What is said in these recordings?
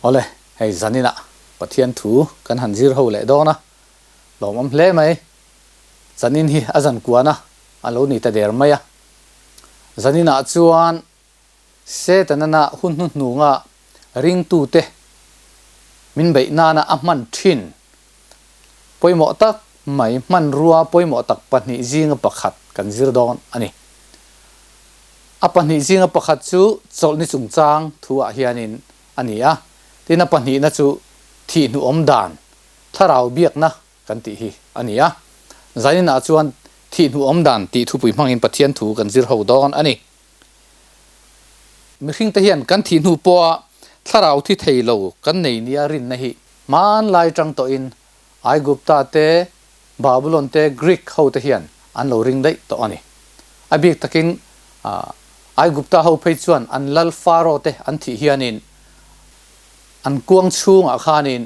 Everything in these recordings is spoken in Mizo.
Awle, hei zaninah Pathian thu kan han zir ho leh dawn a, lawmawm hle mai. Zanin hi a zan kuana a lo ni ta der mai a. Zaninah chuan Setanana hun hnuhnunga ringtute min beih nana a hman thin pawimawh tak mai hmanrua pawimawh tak pahnih zinga pakhat kan zir dawn a ni. A pahnih zinga pakhat chu chawlhni chungchang thu ah hianin a ni a, tin a pahnihna chu thihhnuhawm dan, thlarau biakna kan tih hi a ni a. Zaninah chuan thihhnuhawm dan tih thupui hmangin Pathian thu kan zir ho dawn a ni. Mihringte hian kan thih hnu pawha thlarau thi thei lo kan nei nia rinna hi hmanlai tang tawhin Aigupta te, Babulon te, Greek ho te hian an lo ring daih tawh a ni. A bik takin Aigupta ho phei chuan an lal Pharaoh te an thih hianin an kuang chhungah khanin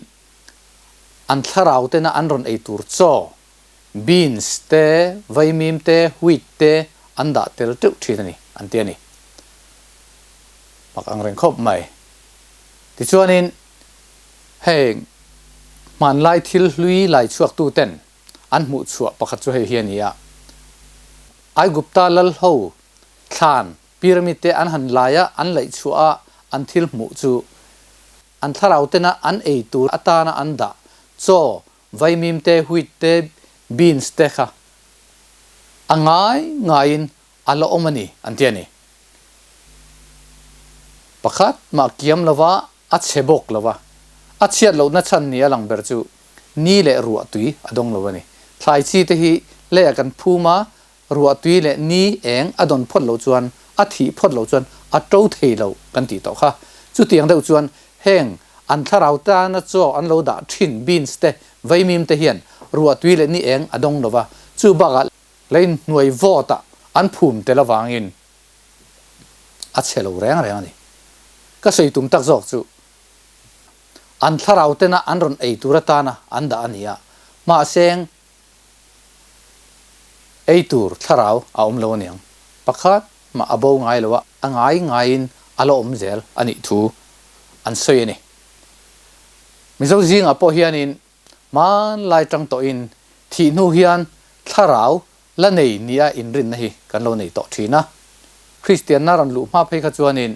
an thlarau tena an rawn ei tur chaw Beans te, vaimim te, wheat te an dah tel teuh thin a ni, an ti a ni. Mak ang reng khawp mai. Tichuanin, heng hmanlai thil hlui lai chhuaktu ten an hmuh chhuah pakhat chu hei hi a ni a. Aigupta lal ho thlan pyramid te an han lai a, an laih chhuah a, an thil hmuh chu an thlarau tena an ei tur atana an dah chaw Vaimim te, wheat te, beans te kha a ngai ngaiin a la awm a ni an ti a ni. Pakhat mah kiam lova a chhe bawk lova, a chhiat lohna chhan ni a lang ber chu ni leh ruah tui a dawng lo a ni. Thlai chi te hi leiah kan phum a, ruah tui leh ni eng a dawn phawt loh chuan, a thih phawt loh chuan a to thei lo kan tih tawh kha. Chutiang deuh chuan heng an thlarau tana chaw an lo dah thin beans te, vaimim te hian ruah tui leh ni eng a dawng lo va, chu bakah lei hnuai vawtah an phum tel avangin a chhe lo reng reng a ni. Ka sawi tum tak zawk chu an thlarau tena an rawn ei tur atana an dah a ni a, mahse Ei tur thlarau a awm lo aniang. Pakhat mah a bo ngai lo a, a ngai ngaiin a la awm zel a nih thu an sawi a ni. Mizo zingah pawh hianin hmanlai tang tawhin thih hnu hian thlarau la nei nia inrinna hi kan lo nei tawh thin a. Kristianna rawn luh hma phei kha chuanin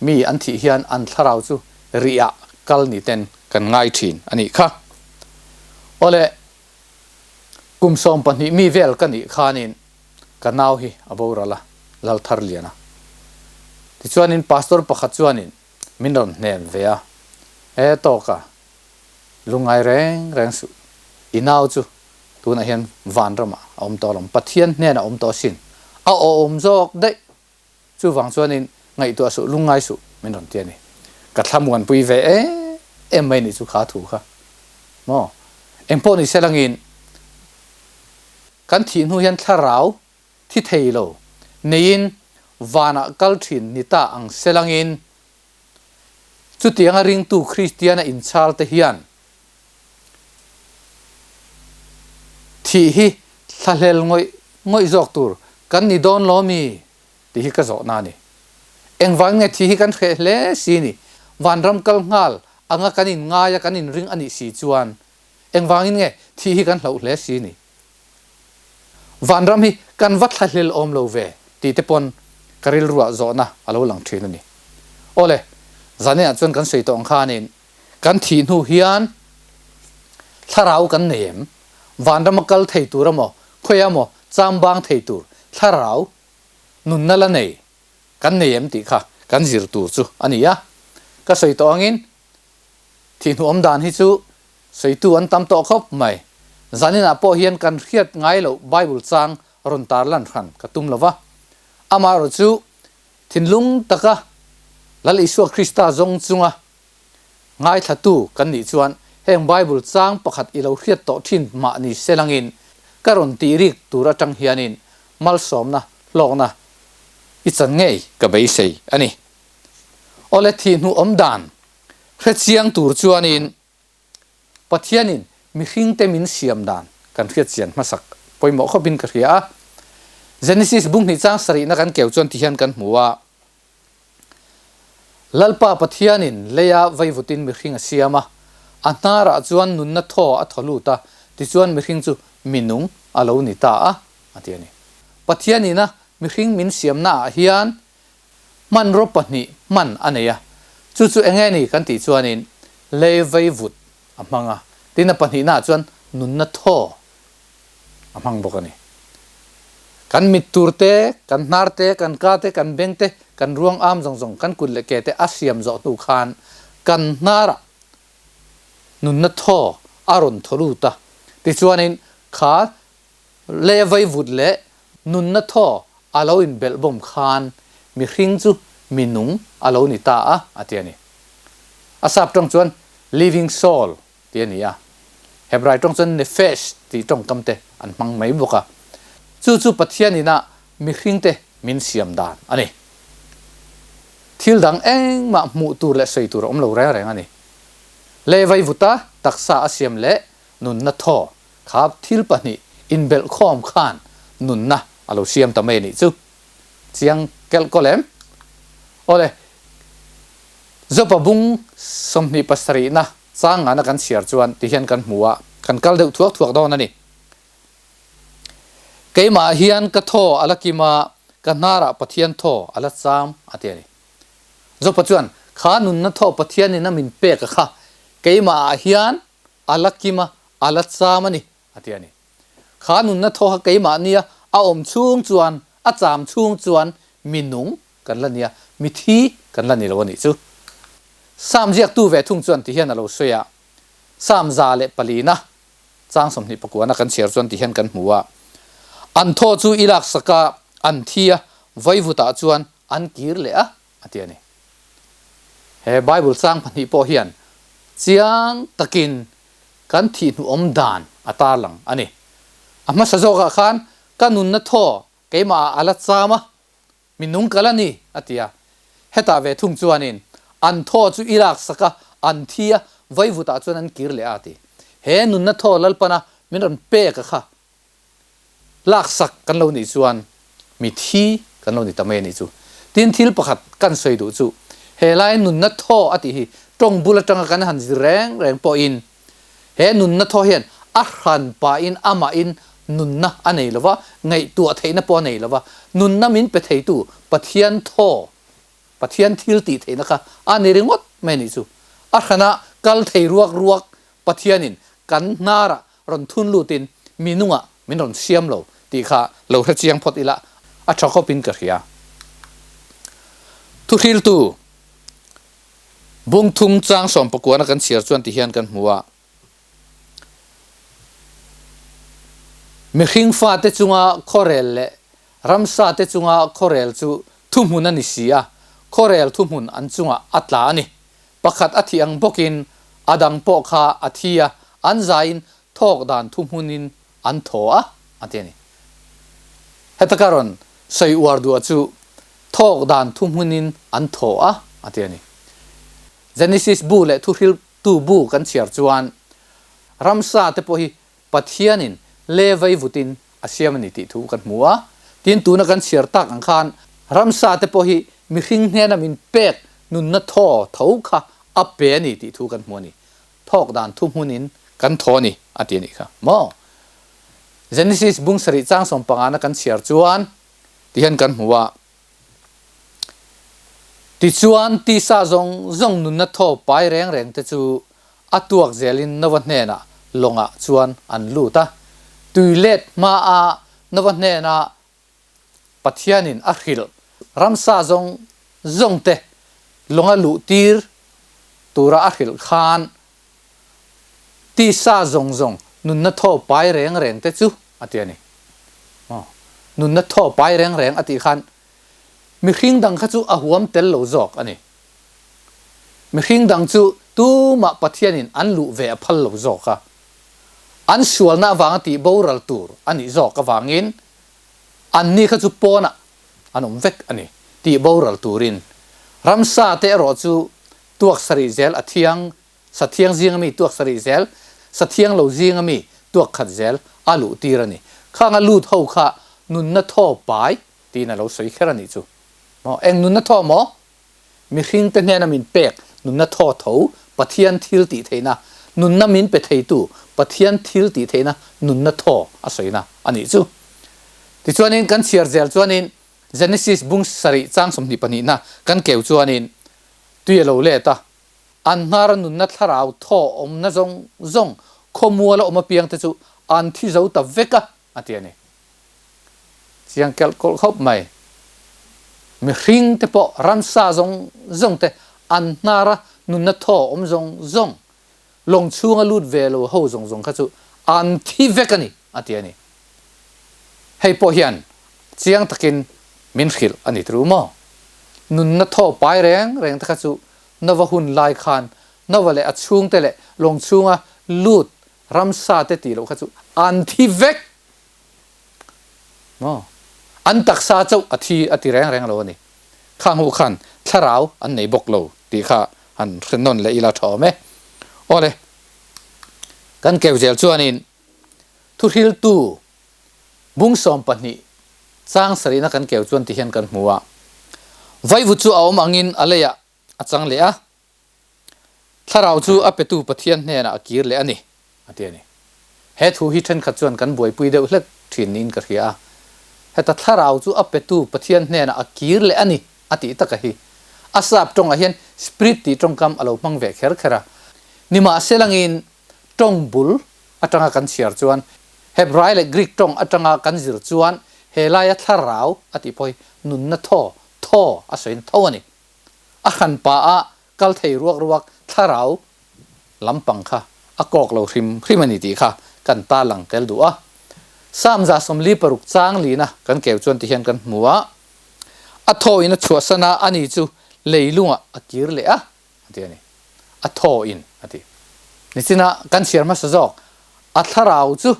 Mi an thih hian an thlarau chu rihah kal ni ten kan ngai thin a nih kha. Awle, kum 12 mi vel ka nih khanin ka nau hi a boral a, Laltharliana. Tichuanin pastor pakhat chuanin min rawn hnem ve a, E tawka, lungngai reng reng suh, i nau chu tunah hian vanramah a awm tawh alawm, Pathian hnenah a awm tawh asin, a awm zawk daih. Chuvang chuanin ngaihtuah suh, lungngai suh min rawn ti a ni. Ka thlamuanpui ve em em mai nih chu kha thu kha. Maw? Engpawh ni se langin kan thih hnu hian thlarau thi thei lo neiin vanah kal thin ni ta ang se langin chutianga ringtu Kristiana inchhal te hian Thih hi thlahlel ngawih ngawih zawk tur kan ni dawn lo mi? tih hi ka zawhna a ni. Engvang nge thih hi kan hreh hle si ni? Vanram kal nghal anga kan in ngai a kan in ring a nih si chuan engvangin nge thih hi kan hlauh hle si ni? Vanram hi kan va thlahlel awm lo ve tih te pawn ka rilruah zawhna a lo lang thin a ni. Awle, zaninah chuan kan sawi tawh ang khanin Kan thih hnu hian thlarau kan nei em? Vanrama kal thei tur emaw, khawiah emaw chambang thei tur thlarau nunna la nei kan nei em tih kha kan zir tur chu a ni a. Ka sawi tawh angin thih hnu awm dan hi chu sawitu an tam tawh khawp mai. Zaninah pawh hian kan hriat ngai loh Bible chang rawn tarlan hran ka tum lo va. Amaherawhchu thinlung taka Lal Isua Krista zawng chunga Ngaithlatu kan nih chuan heng Bible chang pakhat i lo hriat tawh thin mah ni se langin ka rawn tih rik tur atang hianin malsawmna hlawkna i chan ngei ka beisei a ni. Awle thih hnu awm dan hre chiang tur chuanin Pathianin mihringte min siam dan kan hriat chian hmasak pawimawh khawpin ka hria a. Genesis bung hnih chang sarihna kan keu chuan tihian kan hmu a. Lalpa Pathianin leia vaivutin mihring a siam a, a hnarah chuan nunna thaw a thaw lut a, tichuan mihring chu minung a lo ni ta a, a ti a ni. Pathianina mihring min siamnaah hian hmanraw pahnih hman a nei a, chu chu enge ni kan tih chuanin lei vaivut a hmang a, tin a pahnihnaah chuan nunna thaw a hmang bawk a ni. Kan mit tur te, kan hnar te, kan ka te, kan beng te, kan ruang am zawng zawng, kan kut leh ke te a siam zawh hnu khan kan hnarah nunna thaw a rawn thaw lut a. Tichuanin kha leh vaivut leh nunna thaw a lo inbelh bawm khan mihring chu minung a lo ni ta a, a ti a ni. A sap tawng chuan living soul tih a ni a. Hebrai tawng chuan nefesh tih tawngkam te an hmang mai bawk a. Chu chu Pathian ina mihringte min siam dan a ni. Thil dang engmah hmuh tur leh sawi tur a awm lo reng reng a ni. Lei vaivuta taksa a siam leh nunna thaw kha thil pahnih inbelh khawm khan nunna a lo siam ta mai a nih chu. Chiang kelh kawl em? Awle, Jopa bung 27 na chang ngana kan chhiar chuan ti hian kan hmu a, kan kal deuh thuak thuak dawn a ni. Keimah hian ka thaw a la kim a, ka hnarah Pathian thaw a la cham a ti a ni. Jopa chuan, Kha nunna thaw Pathianin a min pek a kha, keimahah hian a la kim a, a la cham a ni a ti a ni. Kha nunna thaw kha keimah nia a awm chhung chuan, a cham chhung chuan mi nung kan la nia, mi thi kan la ni lo a nih chu. Sam ziaktu ve thung chuan ti hian a lo sawi a, Sam 104 chang 29 kan chhiar chuan ti hian kan hmu a, An thaw chu i laksak a, an thi a, vaivutah chuan an kir leh a, a ti a ni. He Bible chang pahnih pawh hian chiang takin kan thih hnuawm dan a tarlang a ni. A hmasa zawkah khan ka nunna thaw keimahah a la cham a, mi nung kal a ni, a ti a. Hetah ve thung chuanin an thaw chu i laksak a, an thi a, vaivutah chuan an kir leh a, a ti. He nunna thaw Lalpana min rawn pek a kha Laksak kan lo nih chuan mi thi kan lo ni ta mai a nih chu. Tin, thil pakhat kan sawi duh chu helai nunna thaw a tih hi tawng bul atanga kan han zir reng reng pawhin he nunna thaw hian a hran pahin amahin nunna a nei lova, ngaihtuah theihna pawh a nei lova, nunna min pe theitu Pathian thaw, Pathian thil tih theihna kha a ni ringawt mai a nih chu. A hrana kal thei ruak ruak Pathianin kan hnarah rawn thun lutin mi nungah min rawn siam lo tih kha lo hre chiang phawt ila a tha khawpin ka hria. Thuhriltu bung thum chang sawmpakuana kan chhiar chuan ti hian kan hmu a, Mihring fate chunga khuarel leh ramsa te chunga khuarel chu thuhmun a ni si a, khuarel thuhmun an chungah a tla a ni. Pakhat a thih ang bawkin a dang pawh kha a thi a, an zaiin thawk dan thuhmunin an thaw a, a ti a ni. Heta ka rawn sawi uar duah chu thawk dan thuhmunin an thaw a, a ti a ni. Genesis bu leh Thuhriltu bu kan chhiar chuan ramsa te pawh hi Pathianin le vaivutin a siam a ni tih thu kan hmu a. Tin, tuna kan chhiar tak ang khan ramsa te pawh hi mihring hnena min pek nunna thaw tho kha a pe a ni tih thu kan hmu a ni. Thawk dan thu hmunin kan thaw a ni a ti a nih kha maw? Genesis bung sarih chang sawmpangana kan chhiar chuan ti hian kan hmu a. Tichuan, tisa zawng zawng nunna thaw pai reng reng te chu a tuak zelin Nova hnenah lawngah chuan an lut a. Tui let hmaa Nova hnena Pathianin a hrilh ramsa zawng zawng te lawnga luh tir tura a hrilh khan tisa zawng zawng nunna thaw pai reng reng te chu a ti a ni. Aw, nunna thaw pai reng reng a tih khan mihring dang kha chu a huam tel lo zawk a ni. Mihring dang chu tumah Pathianin an luh ve a phal lo zawk a, an sualna avanga tih boral tur a nih zawk avangin anni kha chu pawnah an awm vek a ni tih boral turin. Ramsa te erawh chu tuak sarih zel a thiang, sathiang zinga mi tuak sarih zel, sathiang lo zinga mi tuak khat zel a luh tir a ni. Khanga lut ho kha nunna thaw pai tiin a lo sawi kher a nih chu. Maw? Eng nunna thaw maw? Mihringte hnena min pek nunna thaw tho Pathian thil tih theihna, nunna min pe theitu Pathian thil tih theihna nunna thaw a sawina a nih chu. Tichuanin kan chhiar zel chuanin Genesis bung sarih chang 22na kan keu chuanin tui a lo let a, an hnara nunna thlarau thaw awmna zawng zawng khawmuala awm apiangte chu an thi zo ta vek a, a ti a ni. Chiang kelh kawlh khawp mai. Mihring te pawh ramsa zawng zawng te an hnara nunna thaw awm zawng zawng, lawng chhunga lut ve lo ho zawng zawng kha chu an thi vek a ni, a ti a ni. Hei pawh hian chiang takin min hrilh a ni tru maw? Nunna thaw pai reng reng te kha chu Nova hun lai khan Nova leh a chhungte leh lawng chhunga lut ramsa te tih loh kha chu an thi vek maw? An taksa chauh a thi a ti reng reng lo a ni. Khang ho khan thlarau an nei bawk lo tih kha han hre nawn leh ila tha awm e. Awle, kan keu zel chuanin thuhriltu bung 12 chang sarihna kan keu chuan ti hian kan hmu a. Vaivu chu a awm angin a leiah a chang leh a. Thlarau chu a petu Pathian hnenah a kir leh a ni, a ti a ni. He thu hi thenkhat chuan kan buaipui deuh hlek thin niin ka hria a. Heta thlarau chu a petu Pathian hnenah a kir leh a ni, a tih taka hi. A sap tawngah hian spirit tih tawngkam a lo hmang ve kher kher a. Nimahselangin tawng bul atanga kan chhiar chuan Hebrai leh Greek tawng atanga kan zir chuan he laia thlarau a tih pawh hi nunna thaw, thaw a sawi na tho a ni. A hranpa a kal thei ruak ruak thlarau lampang kha a kawk lo hrim hrim a ni tih kha kan ta lang tel duh a. Psalm 46 chang lina kan keu chuan ti hian kan hmu a, A thaw in a chhuahsan a, ani chu leilungah a kir leh a, a ti a ni. A thaw in a ti. Nichina kan chhiar hmasa zawk, a thlarau chu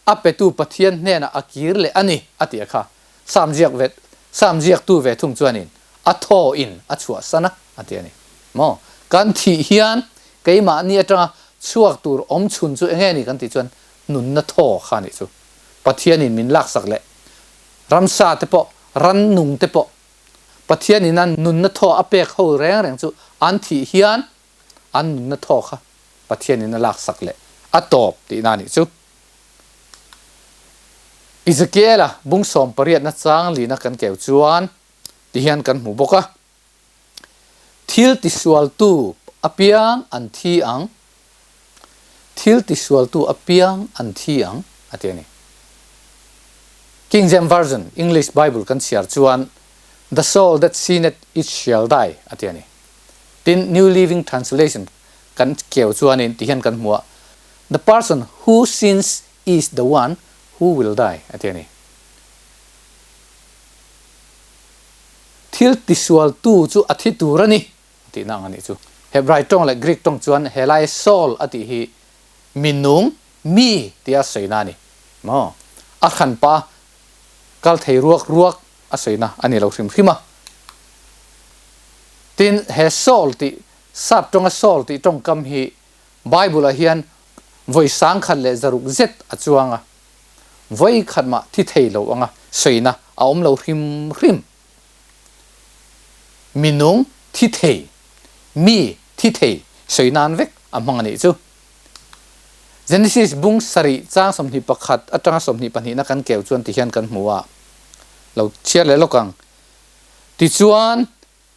A petu Pathian hnenah a kir leh a ni, a ti a kha. Psalm ziak ve, Psalm ziaktu ve thung chuanin a thaw in a chhuahsan a, a ti a ni. Maw? Kan thih hian keimahni atanga chhuak tur awm chhun chu enge ni kan tih chuan nunna thaw kha nih chu. Pathianin min laksak leh ramsa te pawh, rannung te pawh Pathianin a nunna thaw a pek ho reng reng chu an thih hian an nunna thaw kha Pathianin a laksak leh a tawp tihna a nih chu. Ezekiela bung sawmpariatna chang lina kan keu chuan tihian kan hmu bawk a, Thil tisualtu apiang an thi ang, thil tisualtu apiang an thi ang, a ti a ni. King James Version, English Bible kan chhiar chuan, The soul that sinneth it shall die, a ti a ni. Tin, New Living Translation kan keu chuanin ti hian kan hmu a, The person who sins is the one who will die, a ti a ni. Thil tisualtu chu a thi tur a ni, a tihna ang a nih chu. Hebrai tawng leh Greek tawng chuan helai soul a tih hi minung, mi tia sawina a ni. Maw? A hranpa kal thei ruak ruak a sawina a ni lo hrim hrim a. Tin, he soul tih, sap tawnga soul tih tawngkam hi Bible-ah hian vawi 1600 zet a chuang a, vawi khat mah thi thei lo anga sawina a awm lo hrim hrim. Minung thi thei, mi thi thei sawi nan vek a hmang a nih chu. Genesis bung sarih chang 21 atanga 22 na kan keu chuan tihian kan hmu a, lo chhiar leh lawk ang. Tichuan,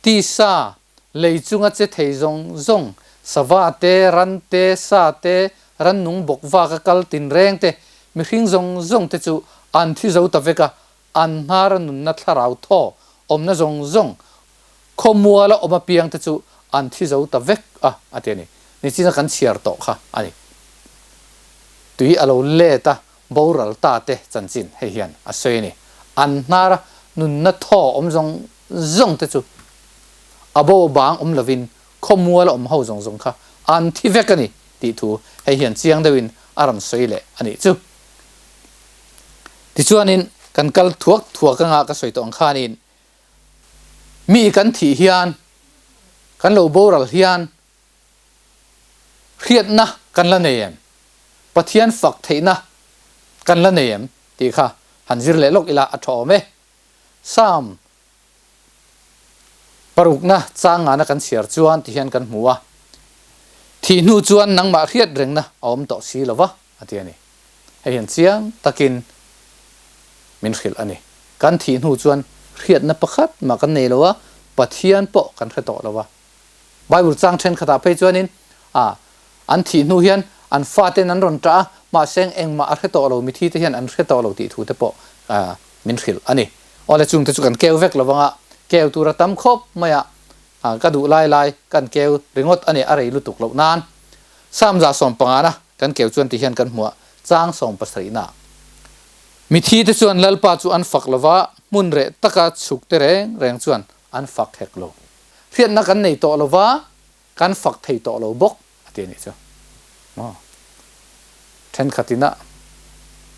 tisa lei chunga che thei zawng zawng, sava te, ran te, sa te, rannung bawk vaka kal tinreng te, mihring zawng zawng te chu an thi zo ta vek a, an hnara nunna thlarau thaw awmna zawng zawng khawmuala awm apiang te chu an thi zo ta vek a, a ti a ni. Nichina kan chhiar tawh kha a ni. Tui a lo let a, boral ta te chanchin hei hian a sawi a ni. An hnara nunna thaw awm zawng zawng te chu a bo bang awm lovin khawmuala awm ho zawng zawng kha an thi vek a ni tih thu hei hian chiang deuhin a rawn sawi leh a nih chu. Tichuanin kan kal thuak thuak anga ka sawi tawh ang khanin mi kan thih hian kan lo boral hian hriatna kan la nei em? Pathian fak theihna kan la nei em? tih kha han zir leh lawk ila a tha awm e. Psalm. Parukna chang ngana kan chhiar chuan ti hian kan hmu a, Thih hnu chuan nangmah hriat rengna a awm tawh si lo va, a ti a ni. Hei hian chiang takin min hrilh a ni. Kan thih hnu chuan hriatna pakhat mah kan nei lo a, Pathian pawh kan hre tawh lo va. Bible chang thenkhatah phei chuanin a an thih hnu hian an faten an rawn ṭah a, mahse engmah a hre tawh lo, mithi te hian an hre tawh lo tih thu te pawh min hrilh a ni. Awle chungte chu kan keu vek lo vanga, keu tur a tam khawp mai a, ka duh lai lai kan keu ringawt a ni, a rei lutuk loh nan. Samza sawmpangana kan keu chuan ti hian kan hmuh a, chang sawmpasarihna. Mithi te chuan Lalpa chu an fak lo va, hmun reh taka chhuk te reng reng chuan an fak hek lo. Hriatna kan nei tawh lo va, kan fak thei tawh lo bawk a ti a nih chu. Maw? Thenkhatin a,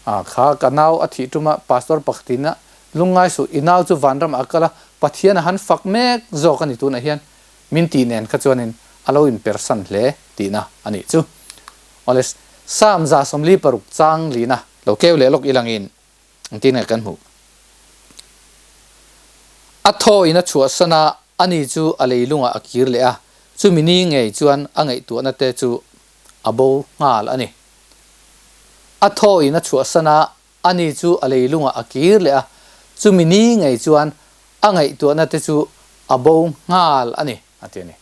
a kha ka nau a thih tum a, pastor pakhatin a, lungngai suh, i nau chu vanram ah a kal a, Pathian a han fak mek zawk a ni tunah hian min tih nen kha chuanin a lo inpersan hle tihna a nih chu. Awle, Psalm 146 chang lina lo keu leh lawk ilangin Engtin nge kan hmuh? A thaw in a chhuahsan a, ani chu a leilungah a kir leh a, chumi ni ngei chuan a ngaihtuahna te chu a bo nghal a ni. A thaw in a chhuahsan a, ani chu a leilungah a kir leh a, chumi ni ngei chuan a ngaihtuahna te chu a bo nghal a ni, a ti a ni.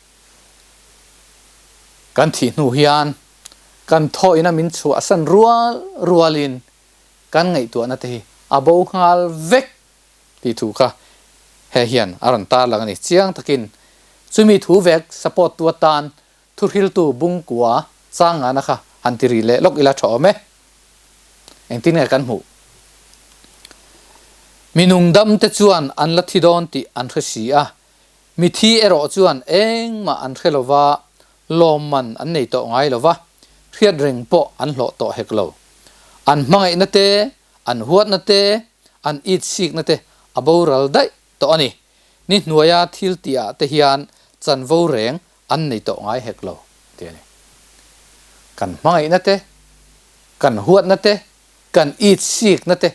Kan thih hnu hian kan thaw in a min chhuahsan rual rualin kan ngaihtuahna te hi a bo nghal vek tih thu kha he hian a rawn tarlang a ni. Chiang takin chumi thu vek support tu atan thuhriltu bungkua chang ngana kha han ti rih leh lawk ila tha awm e. Engtin nge kan hmuh? Mi nungdam te chuan an la thi dawn tih an hre si a, mithi erawh chuan engmah an hre lova lawmman an nei tawh ngai lo va, hriat reng pawh an hlawh tawh hek lo. An hmangaihna te, an huatna te, an itsikna te a boral daih tawh a ni. Ni hnuaia thil tihah te hian chanvo reng an nei tawh ngai hek lo, ti a ni. Kan hmangaihna te, kan huatna te, kan itsikna te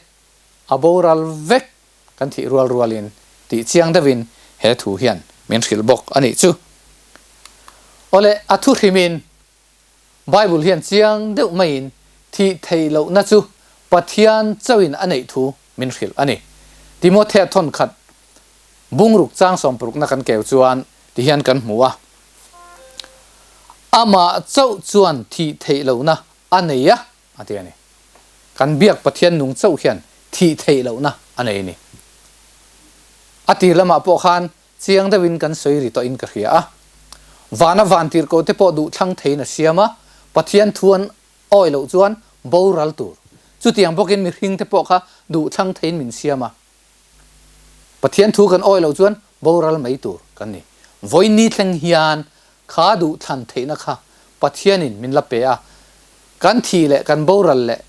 a boral vek Kan thih rual rualin tih chiang deuhin he thu hian min hrilh bawk a nih chu. Awle, a thu hrimin Bible hian chiang deuh maiin thih theih lohna chu Pathian chauhin a neih thu min hrilh a ni. Timothea thawn khat bungruk chang sawmparukna kan keu chuan ti hian kan hmu a, Amah chauh chuan thih theih lohna a nei a, a ti a ni. Kan biak Pathian nung chauh hian thih theih lohna a nei a ni. A tir lamah pawh khan chiang deuhin kan sawi ri tawhin ka hria a. Vana van tirhkoh te pawh duhthlang theiin a siam a, Pathian thu an awi loh chuan boral tur. Chutiang bawkin mihring te pawh kha duhthlang theiin min siam a. Pathian thu kan awi loh chuan boral mai tur kan ni. Vawiin thleng hian kha duhthlan theihna kha Pathianin min la pe a, kan thih leh kan boral leh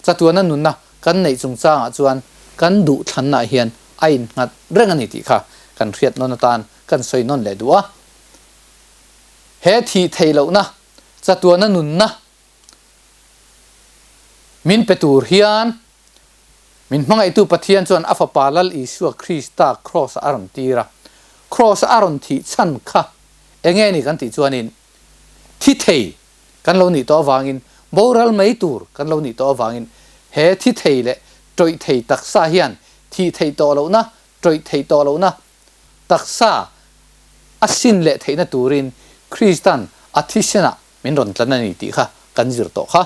chatuana nunna kan neih chungchangah chuan kan duhthlannaah hian a innghat reng a ni tih kha kan hriat nawn atan kan sawi nawn leh duh a. He thih theih lohna chatuana nunna min pe tur hian Min hmangaihtu Pathian chuan a Fapa Lal Isua Krista Kraws-ah a rawn tir a. Kraws-a a rawn thih chhan kha enge ni kan tih chuanin thi thei kan lo nih tawh avangin, boral mai tur kan lo nih tawh avangin he thi thei leh tawih thei taksa hian thih theih tawh lohna, tawih theih tawh lohna taksa a sin leh theihna turin Krista'n a thisenah min rawn tlan a ni tih kha kan zir tawh kha.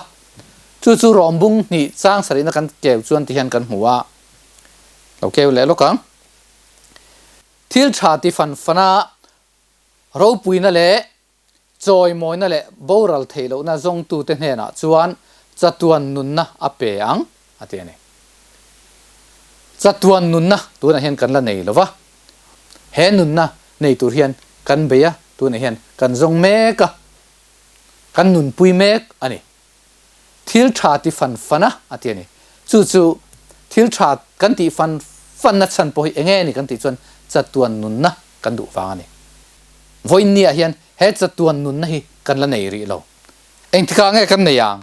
Chu chu rawmbung hnih chang sarihna kan keu chuan ti hian kan hmu a, lo keu leh lawk ang. Thil tha ti fan fana ropuina leh chawimawina leh boral theih lohna zawngtute hnenah chuan chatuan nunna a pe ang a ti a ni. Chatuan nunna tunah hian kan la nei lo va, he nunna nei tur hian kan bei a, tunah hian kan zawng mek a, kan nunpui mek a ni. Thil tha ti fan fan a, a ti a ni. Chu chu thil tha kan tih fan fanna chhan pawh hi eng nge ni kan tih chuan chatuan nunna kan duh vang a ni. Vawiinniah hian he chatuan nunna hi kan la nei rih lo. Engtikah nge kan nei ang?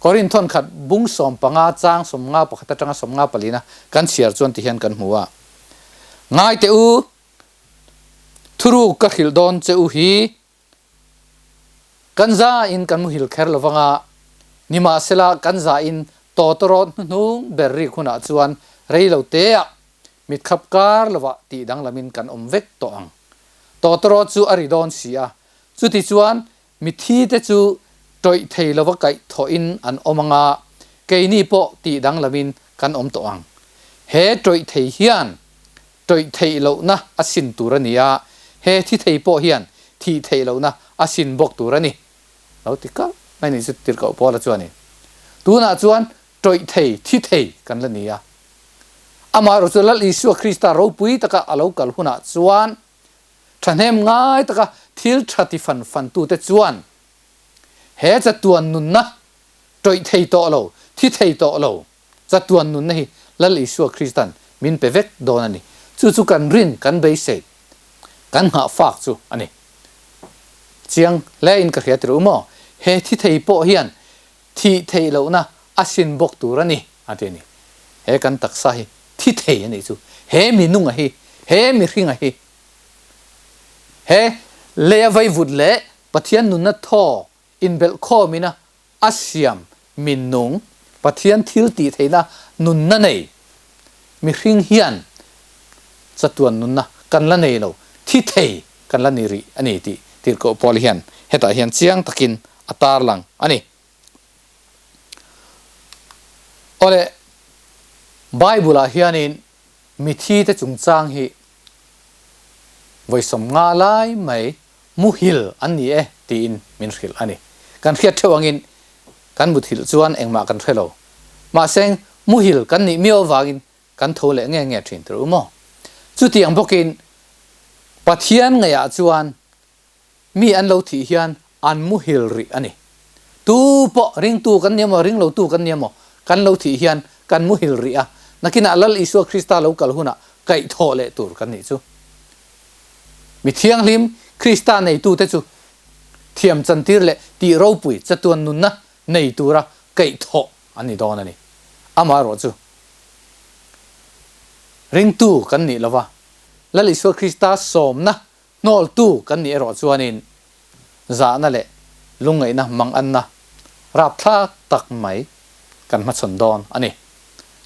Korin thawnkhat bung 15 chang 51 atanga 54 kan chhiar chuan ti hian kan hmu a. Ngai teh u! Thuruk ka hrilh dawn che u hi kan za in kan muhil kher lo vang a, nimahsela kan za in tawtawrawt hnuhnung ber rik hunah chuan rei lo teah mitkhap kar lovah tih danglamin kan awm vek tawh ang. Tawtawrawt chu a ri dawn si a, chuti chuan mithi te chu tawih thei lova kaih thawhin an awm ang a, keini pawh tih danglamin kan awm tawh ang. He tawih thei hian tawih theih lohna a sin tur a ni a, he thi thei pawh hian thih theih lohna a sin bawk tur a ni. Lo ti kalh mai ni chu tirhkoh Paula chuanin, Tunah chuan tawih thei, thi thei kan la ni a. Amaherawh chu Lal Isua Krista ropui taka a lo kal hunah chuan thahnem ngai taka thil tha ti fan fantute chuan he chatuan nunna tawih thei tawh lo, thi thei tawh lo, Chatuan nunna hi Lal Isua Kristan min pe vek dawn a ni. Chu chu kan rin, kan beisei, kan nghah fak chu a ni. Chiang hle in ka hria tirh u maw? He thi thei pawh hian thih theih lohna a sin bawk tur a ni, a ti a ni. He kan taksa hi thi thei a nih chu. He minunga hi, he mihringa hi, he leia vaivut leh Pathian nunna thaw inbelh khawmina a siam minung Pathian thil tih theihna nunna nei mihring hian chatuan nunna kan la nei lo, thi thei kan la ni rih a ni tih Tirhkoh Paul hian hetah hian chiang takin a tarlang a ni. Awle, Bible-ah hianin mithi te chungchang hi vawi 50 lai mai Muhil an ni e tiin min hrilh a ni. Kan hriat theuh angin kan muthilh chuan engmah kan hre lo. Mahse muhil kan nih miau avangin kan tho leh nge nge thin tur u maw? Chutiang bawkin Pathian ngaihah chuan mi an lo thih hian an muhil rih a ni. Tu pawh ringtu kan ni emaw ringlotu kan ni emaw kan lo thih hian kan muhil rih a, nakinah Lal Isua Krista lo kal hunah kaihthawh leh tur kan nih chu. Mi thianghlim Krista neitute chu thiam chantir leh tih ropui chatuan nunna nei tura kaihthawh an ni dawn a ni. Amaherawh chu ringtu kan nih lova, Lal Isua Krista sawmna hnawltu kan nih erawh chuanin zahna leh lungngaihna manganna rapthlak tak mai kan hmachhawn dawn a ni.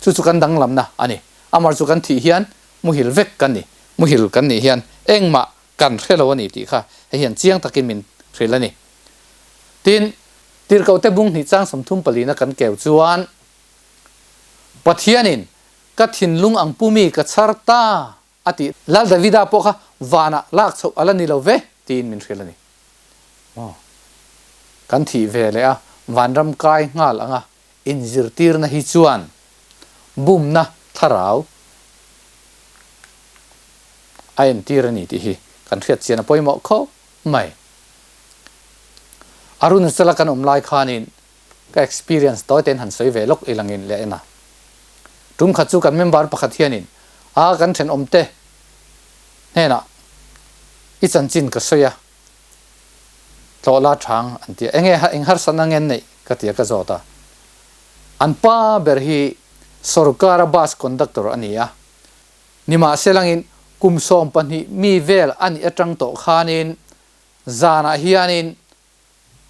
Chu chu kan danglamna a ni. Amar chu kan thih hian muhil vek kan ni. Muhil kan nih hian engmah kan hre lo a ni tih kha hei hian chiang takin min hrilh a ni. Tin, Tirhkohte bung hnih chang 34 na kan keu chuan, Pathianin ka thinlung ang pumi ka chhar ta a tih. Lal Davida pawh kha vanah lak chhoh a la ni lo ve tiin min hrilh a ni. Maw? Kan thih ve leh a, vanram kai nghal anga inzirtirna hi chuan bumna thlarau a entir a ni tih hi kan hriat chian a pawimawh khawp mai. Arunachala kan awm lai khanin ka experience tawi tein han sawi ve lawk ilangin leh en a. Tum khat chu kan member pakhat hianin a kan thenawmte hnenah i chanchin ka sawi a, tlawh la chang an ti a, enge eng harsatna nge an neih ka ti a ka zawt a. An pa ber hi sorkara bus conductor a ni a, nimahselangin kum 12 mi vel a nih atang tawh khanin zanah hianin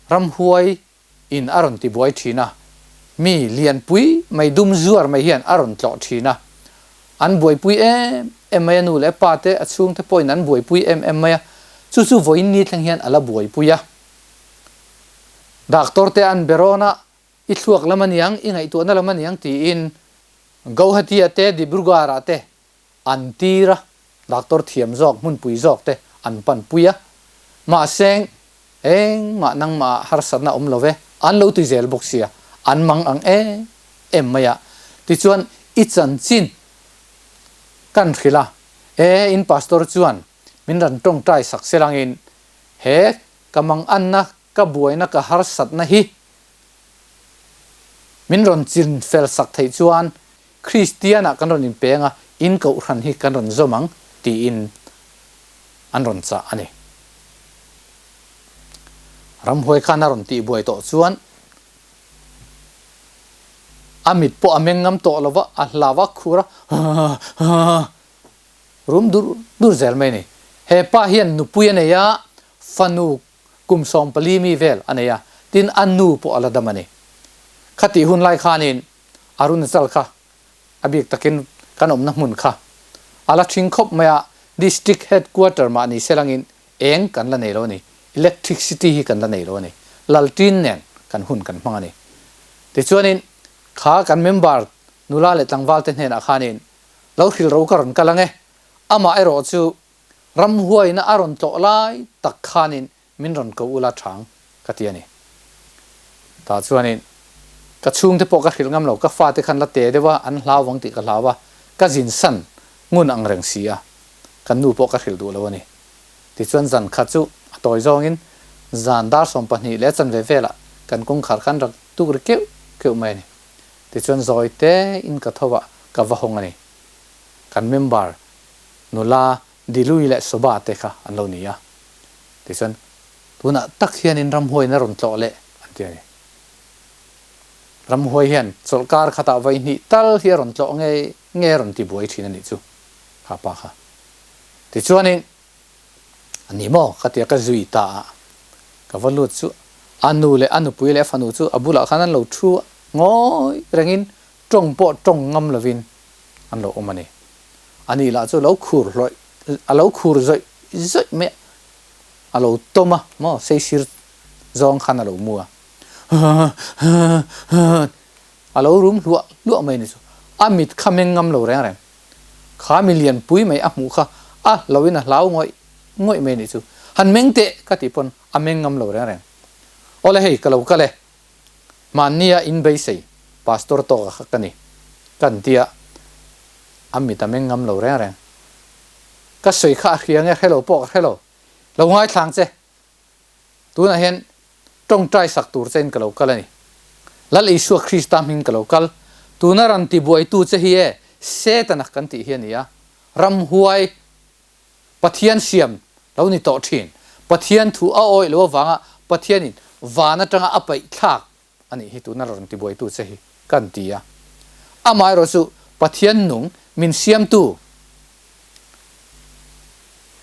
ramhuai in a rawn ti buai thin a, mi lianpui mai dum zuar mai hian a rawn tlawh thin a, an buaipui em em mai a, nu leh pa te a chhungte pawhin an buaipui em em mai a, chu chu vawiin ni thleng hian a la buaipui a. Doctor te an be rawn a, i thluak lam a niang, i ngaihtuahna lam a niang tiin Gauhati-ah te Dibrugarh-ah te an tir a, doctor thiam zawk, hmunpui zawk te an pan pui a, mahse engmah nangmah ah harsatna awm lo ve, an lo ti zel bawk sia, an mang ang em em mai a, tichuan i chanchin kan hrilh a, e in pastor chuan min rawn tawngtai sak selangin he ka manganna ka buaina ka harsatna hi min rawn chin fel sak theih chuan Kristianah kan rawn inpeng a, in kohhran hi kan rawn zawm ang tiin an rawn chah a ni. Ramhuai khan a rawn tihbuai tawh chuan a mit pawh a meng ngam tawh lo va, a hlau a, khur a, rum dur dur zel mai a ni. He pa hian nupui a nei a, fanu kum 14 mi vel a nei a, tin a nu pawh a la dam a ni. Khatih hun lai khanin Arunachal kha a bik takin kan awmna hmun kha a la ṭhing khawp mai a, District Headquarter mah ni selangin eng kan la nei lo a ni, electricity hi kan la nei lo a ni, lalṭin nen kan hun kan hmang a ni. Tichuanin kha kan member nula leh tlangval te hnenah khanin lo hrilh ro ka rawn kal ang e, amah erawh chu ramhuaina a rawn tlawh lai tak khanin min rawn ko ula chang ka ti a ni. Tah chuanin ka chhungte pawh ka hrilh ngam lo, ka fate khan la te deuh a, an hlau vang tih ka hlau a, ka zin san ngun ang reng si a, ka nu pawh ka hrilh duh lo a ni. Tichuan zan khat chu a tawi zawngin zan dar 12 leh chanve velah kan kawngkhar khan rak tuk ri keuh keuh mai a ni. Tichuan zawi tein ka tho a, ka va hawng a ni. Kan member nula Dilui leh Soba te kha an lo ni a. Tichuan, tunah tak hianin ramhuaiin a rawn tlawh leh an ti a ni. Ramhuai hian chawlhkar khatah vaihnih tal hi a rawn tlawh ngei ngei a rawn ti buai thin a nih chu, kha pa kha. Tichuanin, a ni maw ka tia ka zui ta a, ka va lut chu a nu leh a nupui leh a fanu chu a bulah khan an lo thu a, ngawi rengin tawng pawh tawng ngam lovin an lo awm a ni. Ani lah chu lo khur hlawih, a lo khur zawih zawih mai a, a lo tawm a maw, seisir zawng khan a lo mu a, a lo rum hluah hluah mai a ni chu. A mit kha meng ngam lo reng reng. Kha mi lianpui mai a hmuh kha a hlauhin a hlau ngawih ngawih mai a ni chu. Han meng teh ka tih pawn a meng ngam lo reng reng. Awle hei ka lo kal e. Hmannia in beisei Pastor tawka kha ka ni. Kan tia a mit a meng ngam lo reng reng. Ka sawi kha a hria nge hre lo pawh ka hre lo. Lo ngaithlang che. Tunah hian tawngtai sak tur chein ka lo kal a ni. Lal Isua Krista hming ka lo kal. Tuna ran tibuaitu che hi e Setana kan tih hi a ni a. Ramhuai Pathian siam lo ni tawh thin. Pathian thu a awih lo avanga Pathianin van atanga a paih thlak a nih hi tuna rawn tibuaitu che hi kan ti a. Amaherawh chu Pathian nung min siamtu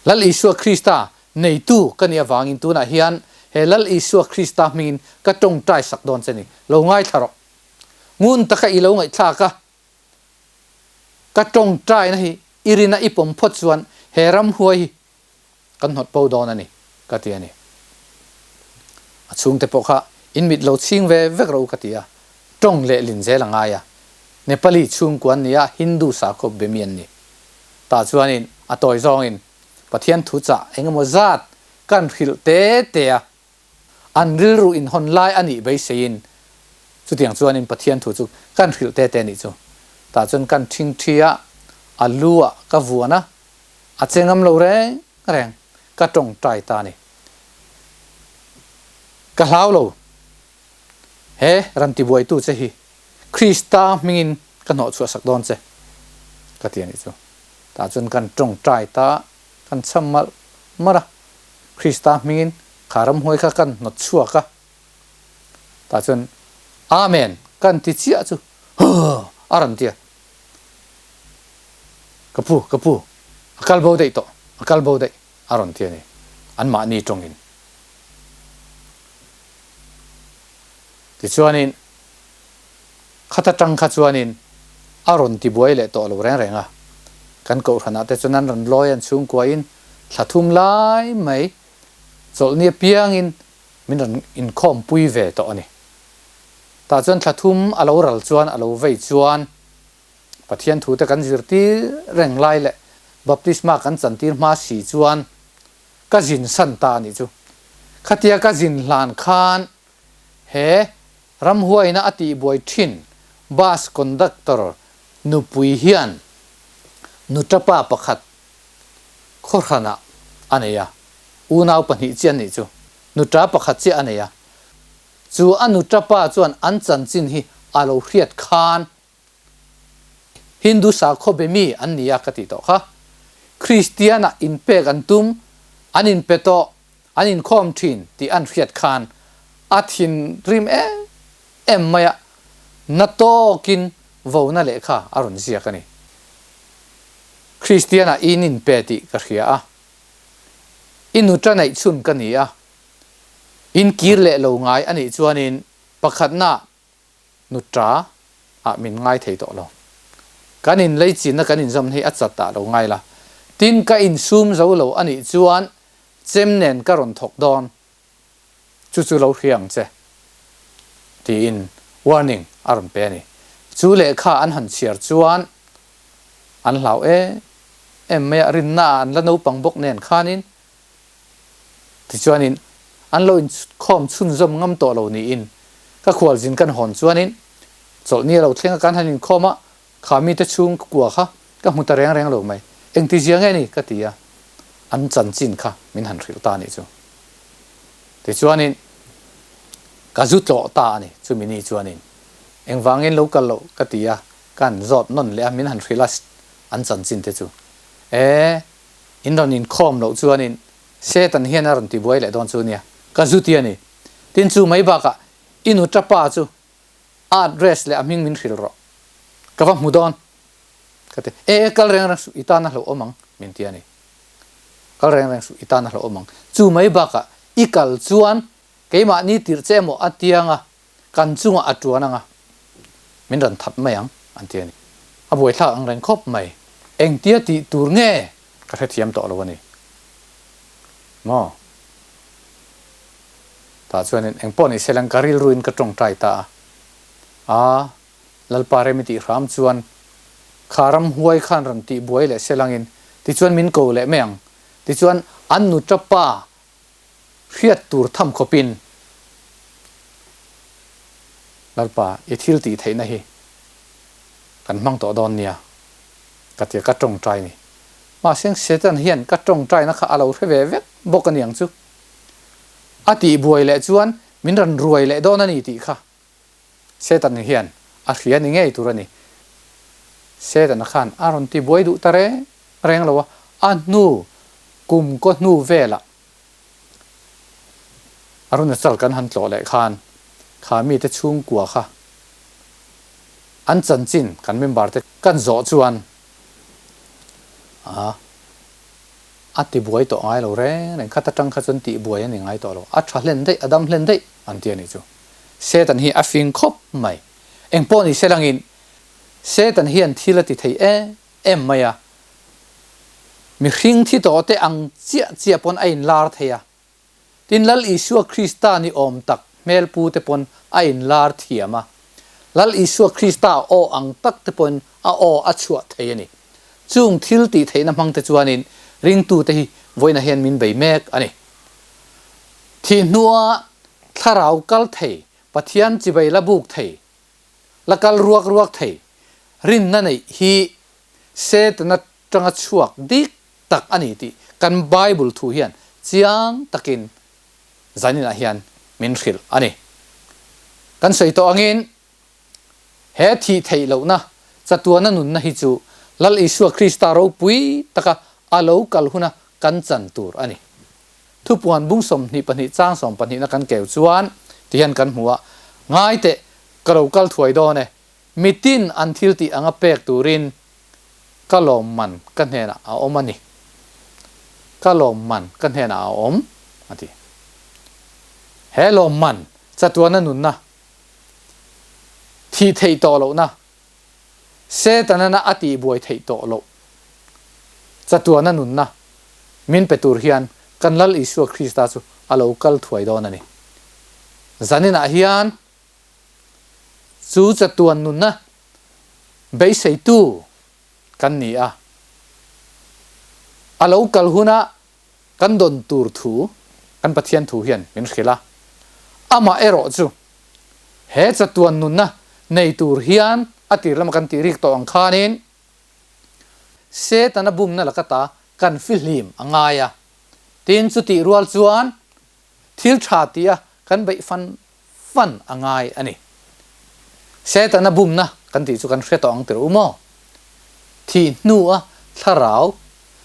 Lal Isua Krista neitu ka nih avangin tunah hian he Lal Isua Krista hmingin ka tawngtai sak dawn che ni. Lo ngaithla rawh. Ngun taka i lo ngaihthlak a. Ka tawngtaina hi i rina i pawm phawt chuan he ramhuai hi kan hnawt po dawn a ni, ka ti a ni. A chhungte pawh kha in mit lo chhing ve vek ro ka ti a, tawng leh lin zel a ngai a. Nepali chhungkua an ni a, Hindu sakhaw be mi an ni. Tah chuanin a tawi zawngin Pathian thu chah engemaw zat kan hrilh te te a, An rilru inhawn lai a nih beiseiin chutiang chuanin Pathian thu chu kan hrilh te te nih chu. Tah chuan kan ṭhingṭhi a, a lu ah ka vuan a, a che ngam lo reng reng, ka tawngtai ta a ni. Ka hlau lo, he ran tibuaitu che hi Krista hmingin ka hnawhchhuah sak dawn che, ka ti a nih chu. Tah chuan kan tawngtai ta a, kan cham malh malh a. Krista hmingin kha ramhuai kha kan hnawt chhuak a, tah chuan Amen kan ti chiah chu Huh! a rawn ti a, Ka pu, ka pu, a kal bo daih tawh, a kal bo daih a rawn ti a ni, anmahni tawngin. Tichuanin Khata tang kha chuanin a rawn ti buai leh tawh lo reng reng a, kan kohhranah te chuan an rawn lawi an chhungkuain thla thum lai mai chawlhni apiangin min rawn inkhawmpui ve tawh a ni. Tah chuan thla thum a lo ral chuan a lo vei chuan Pathian thu te kan zirtir reng lai leh baptisma kan chantir hma si chuan ka zin san ta a nih chu. Khatia ka zin hlan khan he Ramhuaina a tihbuai thin bus conductor nupui hian nutapa pakhat khawhranah a nei a, unau pahnih chiah an nih chu. Nuta pakhat chiah a nei a, chu a nutapa chuan an chanchin hi a lo hriat khan Hindu sakhaw be mi an ni a ka tih tawh kha. Kristian-ah inpek an tum, an inpe tawh, an inkhawm thin tih an hriat khan a thinrim em em mai a, na tawkin vona lehkha a rawn ziak a ni. Kristian-ah in inpe tih ka hria a. I nuṭa neih chhun ka ni a, in kir leh lo ngai a nih chuanin pakhatna nuṭa ah min ngai thei tawh lo. Kan in leichinna kan inzawmna hi a chat ah lo ngai la. Tin, ka insum zo lo a nih chuan chem nen ka rawn thawk dawn. Chu chu lo hria ang che tiin warning a rawn pe a ni. Chu lehkha an han chhiar chuan an hlau em em mai a, rinna ah an la naupang bawk nen khanin tichuanin an lo inkhawm chhunzawm ngam tawh lo niin ka khualzin kan hawn chuanin chawlhni a lo thleng a, kan han inkhawm a, Kha mite chhung kua kha ka hmu ta reng reng lo mai. Engtizia nge ni? ka ti a, an chanchin kha min han hrilh ta a nih chu. Tichuanin ka zu tlawh ta a ni, chumi ni chuanin engvangin lo kal loh ka ti a, ka han zawt nawn leh a, min han hrilh a an chanchin te chu. E, in rawn inkhawm loh chuanin Satan hian a rawn tibuai leh dawn chu nia, ka zu ti a ni. Tin chu mai bakah i nuṭa pa chu A address leh a hming min hrilh rawh. Ka va hmu dawn. Ka ti. E, kal reng reng suh, i tan a hlauhawm ang, min ti a ni. Kal reng reng suh, i tan a hlauhawm ang. Chu mai bakah i kal chuan keimahni tirh che emaw a tiang a, kan chungah a tuan ang a, min rawn that mai ang, an ti a ni. A buaithlak ang reng khawp mai. Engtia tih tur nge ka hrethiam tawh lo a ni. Maw? Tah chuanin eng pawh ni selang ka rilruin ka tawngtai ta a, A, Lalpa rem i tih hram chuan kha ramhuai khan rawn tih buai leh selangin tichuan min ko leh mai ang. Tichuan an nuṭa pa hriat tur tham khawpin Lalpa i thil tih theihna hi kan hmang tawh dawn nia ka ti a, ka tawngtai ni. Mahse Satan hian ka tawngtaina kha a lo hre ve vek bawk a niang chu. A tih buai leh chuan min rawn ruai leh dawn a ni tih kha Satan hian a hria ni ngei tur a ni. Satan-a khan a rawn ti buai duh ta reng reng lo a, a hnu kum kaw hnu velah Arunachal kan han tlawh leh khan kha mite chhungkua kha an chanchin kan member te kan zawh chuan a A ti buai tawh ngai lo reng reng, khat atang kha chuan tih buai a ni ngai tawh lo. A tha hlen daih, a dam hlen daih an ti a nih chu. Satan hi a fing khawp mai. Eng pawh ni se langin Satan hian thil a ti thei em em mai a. Mihring thi tawh te ang chiah chiah pawn a inlar thei a. Tin, Lal Isua Krista ni awm tak hmel pu te pawn a inlar thiam a, Lal Isua Krista aw ang tak te pawhin a aw a chhuah thei a ni. Chung thil tih theihna hmang te chuanin ringtute hi vawiinah hian min bei mek a ni. Thih hnua thlarau kal thei, Pathian chibai la buk thei, la kal ruak ruak thei rinna neih hi Setana tanga chhuak dik tak a ni tih kan Bible thu hian chiang takin zaninah hian min hrilh a ni. Kan sawi tawh angin he thih theih lohna chatuana nunna hi chu Lal Isua Krista ropui taka a lo kal huna kan chan tur a ni. Thupuan bung 22 chang sawmpahnihna kan keu chuan tihian kan hmu a, Ngai teh, ka lo kal thuai dawn e, mitin an thil tih anga pek turin Ka lawmman ka hnenah a awm a ni. Ka lawmman ka hnenah a awm, a ti. He lawmman chatuana nunna, thih theih tawh lohna, Setanana a tihbuai theih tawh loh chatuana nunna min pe tur hian kan Lal Isua Krista chu a lo kal thuai dawn a ni. Zaninah hian chu chatuan nunna Beiseitu kan ni a, a lo kal huna kan dawn tur thu kan Pathian thu hian min hrilh a. Amah erawh chu he chatuan nunna nei tur hian a tir lama kan tih rik tawh ang khanin Setana bumna laka ta kan fihlim a ngai a. Tin, chutih rual chuan thil tha tia kan beih fan fan a ngai a ni. Setana bumna kan tih chu kan hre tawh ang tirh u maw? Thih hnua thlarau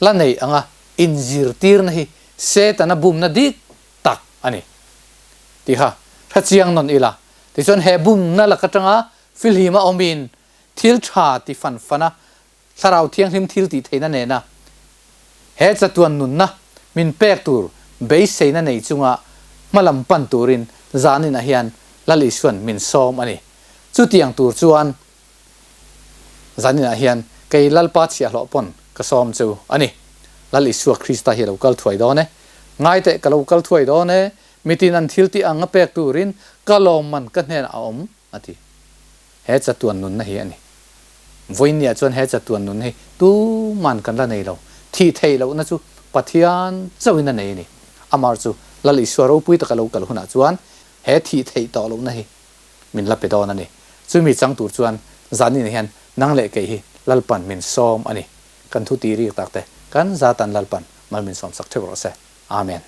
la nei anga inzirtirna hi Setana bumna dik tak a ni tih kha hre chiang nawn ila. Tichuan he bumna lak atanga filhima awmin thil tha ti fan fana Thlarau Thianghlim thil tih theihna nena he chatuan nunna min pek tur beiseina nei chunga hmalam pan turin zaninah hian Lal Isuan min sawm a ni. Chutiang tur chuan zaninah hian kei Lalpa chhiahhlawh pawn ka sawm chu a ni. Lal Isua Krista hi a lo kal thuai dawn e. Ngaiteh ka lo kal thuai dawn e, mitin an thil tih ang a pek turin ka lawmman ka hnenah a awm, a ti. He chatuan nunna hi a ni. Vawiinniah chuan he chatuan nun hi tuman kan la nei lo. Thih theih lohna chu Pathian chauhin a nei a ni. Amar chu Lal Isua ropui taka lo kal hunah chuan he thih theih tawh lohna hi min la pe dawn a ni. Chumi chang tur chuan zanin hian nang leh kei hi Lalpan min sawm a ni. Kan thu tih rik tak te kan zatan Lalpan mal min sawm sak theuh rawh se. Amen.